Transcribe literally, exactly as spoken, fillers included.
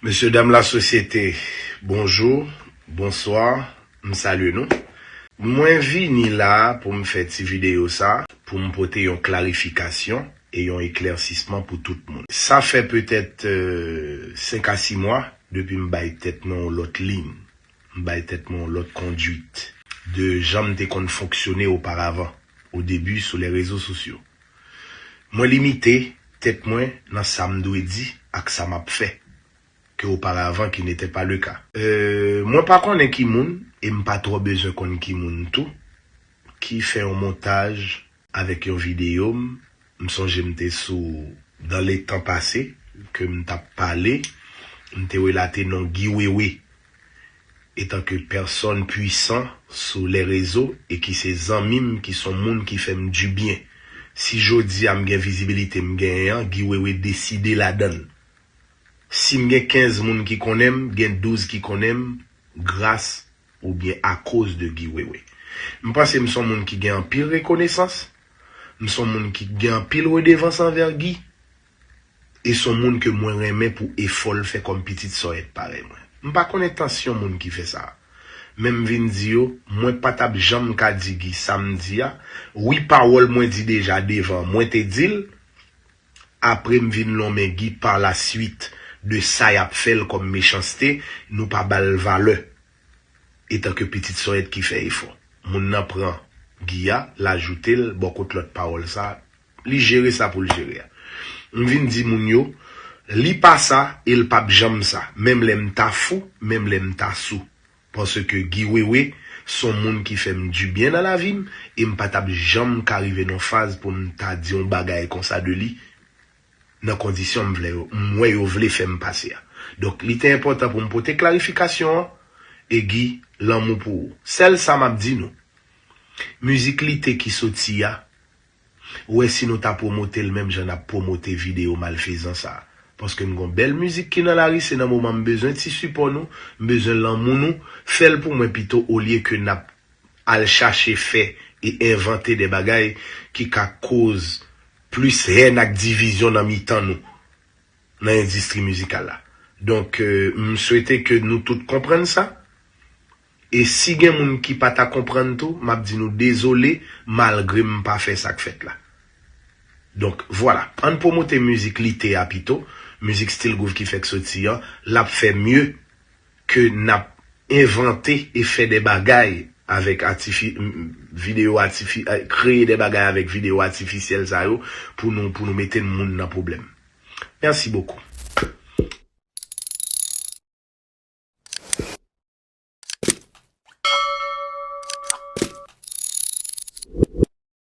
Mesye dam lasosyete, bonjou, bonswa, m salye nou. Mwen vini la pou m fè ti videyo sa, pou m pote yon klarifikasyon e yon eklèsisman pou tout moun. Sa fè petèt, euh, senk a sis mwa depi m bay tèt mwen yon lòt liy, m bay tèt mwen yon lòt kondwit de jan m te konn fonksyone oparavan, o debi sou lè rezo sosyo. Mwen limite tèt mwen nan sa m dwe di ak sa m ap fè, ke oparavan ki n'était pas le cas. Euh, mwen pa konnen ki moun, e m pa twò bezwen konn ki moun tou, ki fè yon montaj avèk yon videyo m. M sonje m te sou, dans les temps passés, ke m t ap pale, m te relate non Guy Wewe, etanke pèsòn pwisan sou lè rezo e ki se zanmi m, ki se yon moun ki fè m dibyen. Si jodi a m gen vizibilite m genyen an, Guy Wewe deside ladan l. Si m gen kenz moun ki konnen m, gen douz ki konnen m gras oubyen akoz de Guy Wewe. M panse m se yon moun ki gen anpil rekonesans, m se yon moun ki gen anpil redevans anvè Guy, e se yon moun ke mwen renmen pou efò l fè kòm pitit sòyèt parèy mwen. M pa konn entansyon moun ki fè sa. Men m vin di yo, mwen pa t ap janm ka di Guy sa m di a. Wi, pawòl mwen di deja devan, mwen te di l. Apre m vin lonmen Guy pa la swit de sa y ap fè l kòm mechanste, nou pa ba l valè. Etanke pitit sòyèt ki fè efò. Moun nan pran Guy a, l ajoute l bò kot lòt pawòl sa, li jere sa pou l jere a. M vin di moun yo, li pa sa e l p ap janm sa, menm lè m ta fou, menm lè m ta sou. Paske Guy Wewe se yon moun ki fè m dibyen nan lavi m, e m pa t ap janm ka rive nan faz pou m ta di yon bagay konsa de li, nan kondisyon m vle yo, m wè yo vle fè m pase a. Donk, li te enpòtan pou m pote klarifikasyon an, e Guy, lanmou pou ou. Sèl sa m ap di nou, mizik Lite ki soti a, ou wè si nou ta pwomote l menm jan n ap pwomote videyo malfezan sa a. Paske n gon bèl mizik ki nan lari, se nan moman m bezwen ti sipò nou, m bezwen lanmou nou, fè l pou mwen pito olye ke n ap al chache fè e envante de bagay ki ka koz plis hèn ak divizyon nan mitan nou, nan endistri mizikal la. Donk, euh, m swete ke nou tout konprann sa. E si gen moun ki pa ta konprann tou, m ap di nou dezole, malgre m pa fè sa k fèt la. Donk, vwala. Ann pwomote mizik Lite a pito, mizik Still Groove ki fèk soti an, l ap fè mye ke n ap envante e fè de bagay avèk atifi-, m, videyo atifi-, eh, kreye de bagay avèk videyo atifisyèl sa yo pou nou, pou nou mete moun nan pwoblèm. Mèsi bokou.